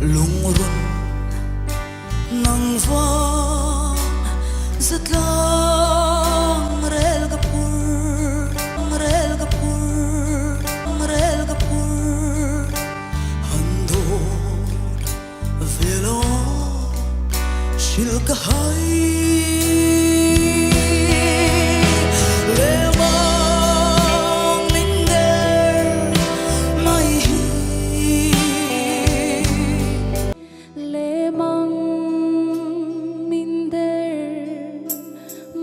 Lungrun nang vang zatlang rel ka phur, rel ka phur, rel ka phur. Han dawn ve lo hrilh ka hai. Lemang min der mai hi. Lemang min der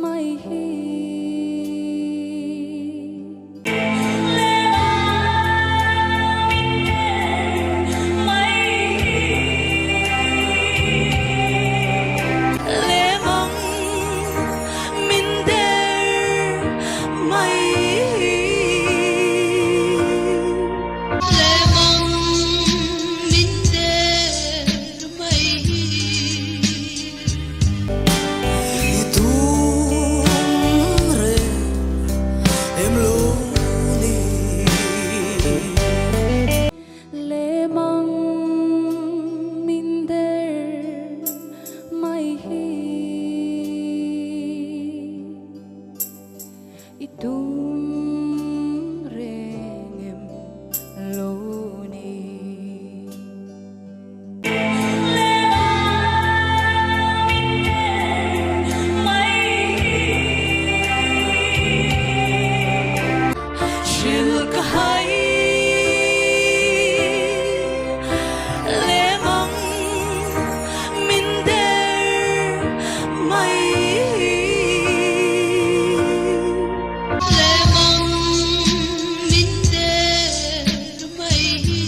mai hi. Lemang min der mai hi. Lemang min der mai hi. I tum reng em lo ni. Lemang min der mai hi. I tum reng em lo ni. Hrilh ka hai. Lemang min der mai hi. Lemang min der mai hi.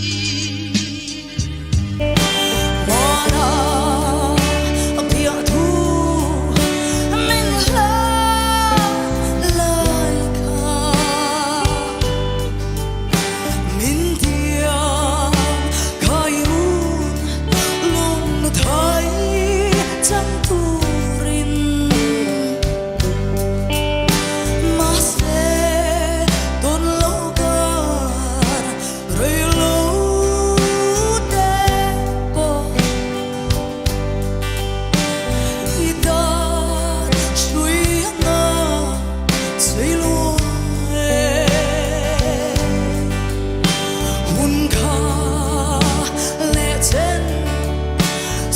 Mana piah thu min hlan lai kha. Min tiam khai un lung thai chang turin. Mahse tawn lo kar rei lo te pawh i tan hrui anga chei luai e. Hun kha leh chen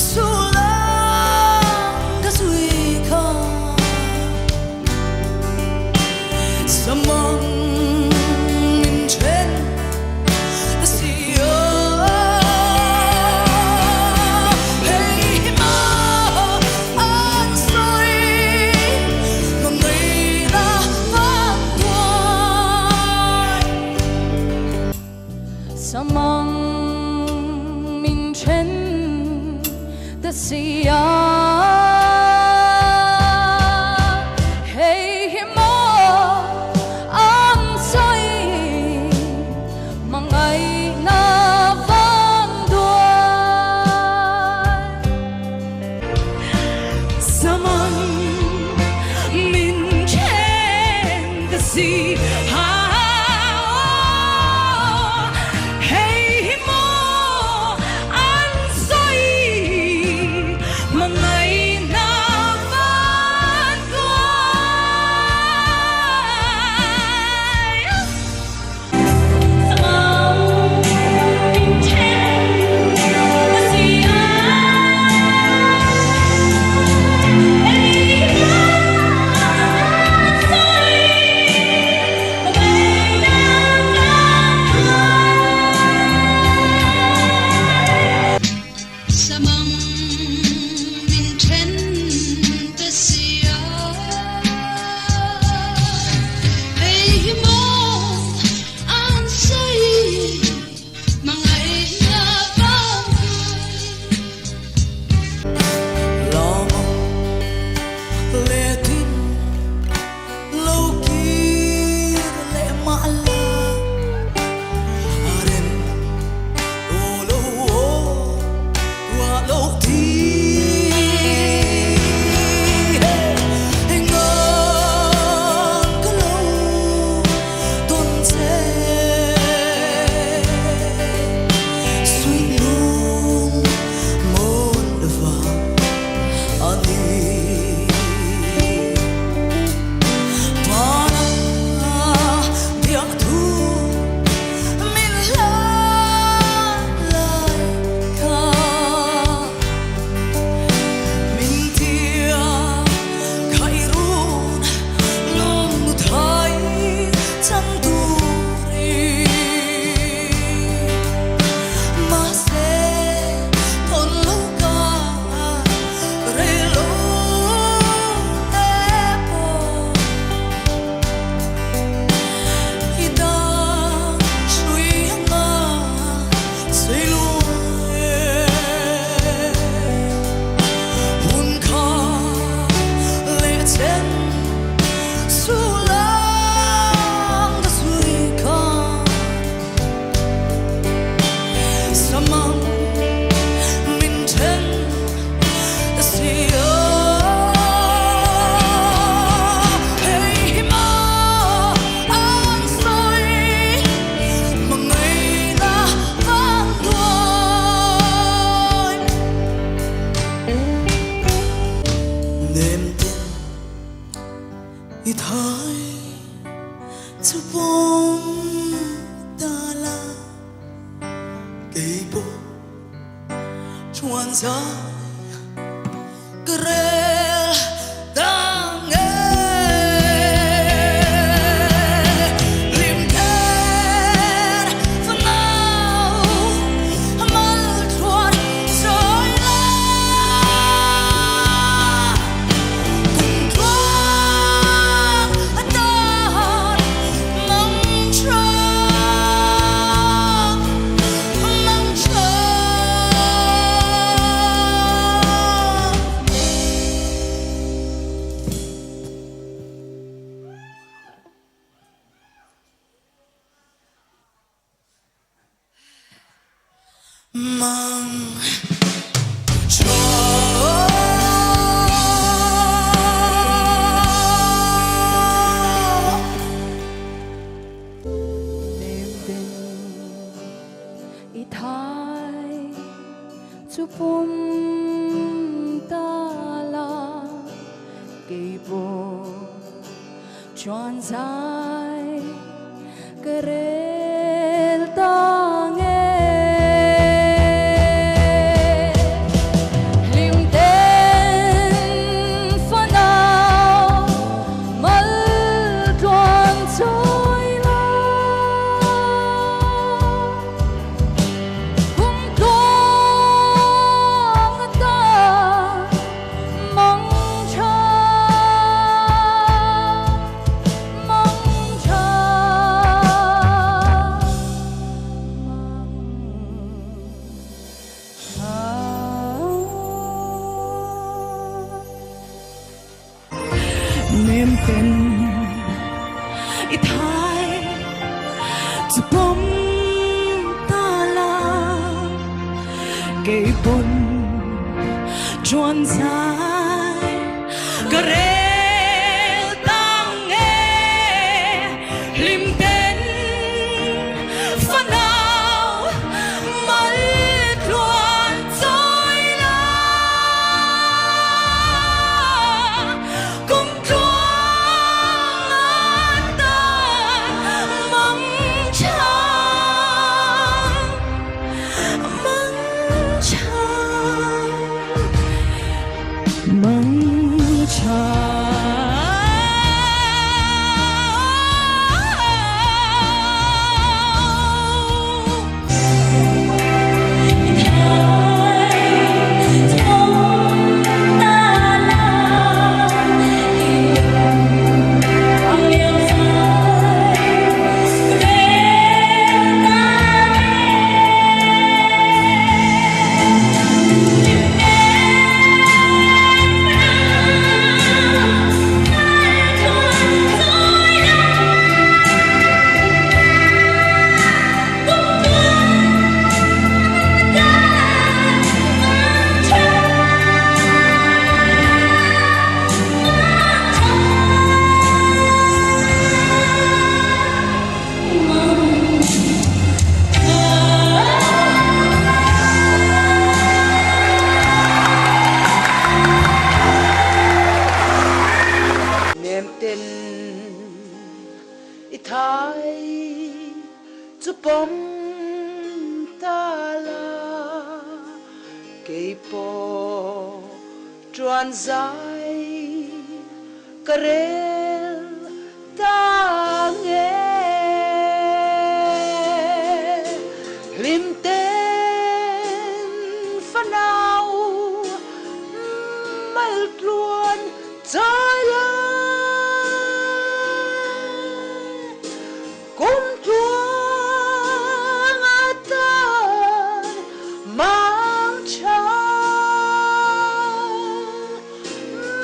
chu lang ka zui kha. Samang min then ta si a. Hei maw an sawi hmangaihna vang tuai. Samang min then ta si a. Hei hi maw an sawi hmangaihna vang duai. Samang min then ta si a. Hei hi maw an sawi hmangaihna. Truan zai ka rel tang e. Lim ten fanau mal tluan chawi la. Kum tluang atan mang tha, mang tha. Mang tha. Nem ten i thai chu pum ta la kei pawh chuan zai ka rel ta nge. Hlim ten fanau mal tluan chawi la. Kum tluang atan mang tha, mang tha, mang tha. Nem ten i thai chu pawm ta la kei pawn chuan zai ka rel tang e. Hlim ten fanau mal tluan chawi la. Kum tluang atan mang tha, mang tha, mang tha. Nem ten i thai chu pawm ta la kei pawh chuan zai ka rel ta nge. Hlim ten fanau mal tluan chawi la. Kum tluang atan mang tha,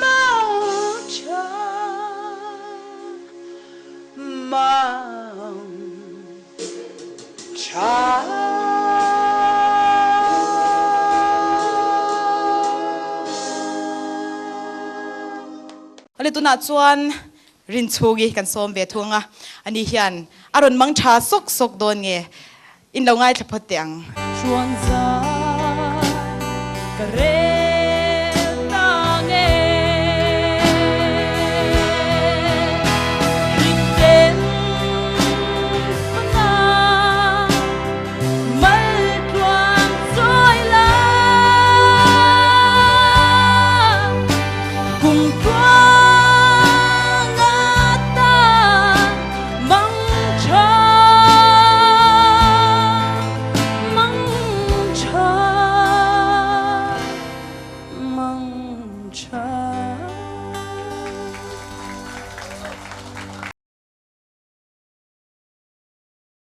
mang tha, mang tha. Ale tunah chuan Rinchhungi kan sawm ve thung a, ani hian a rawn mang tha sawk sawk dawn nge in lo ngaithla phawt teh ang. Chuan zai.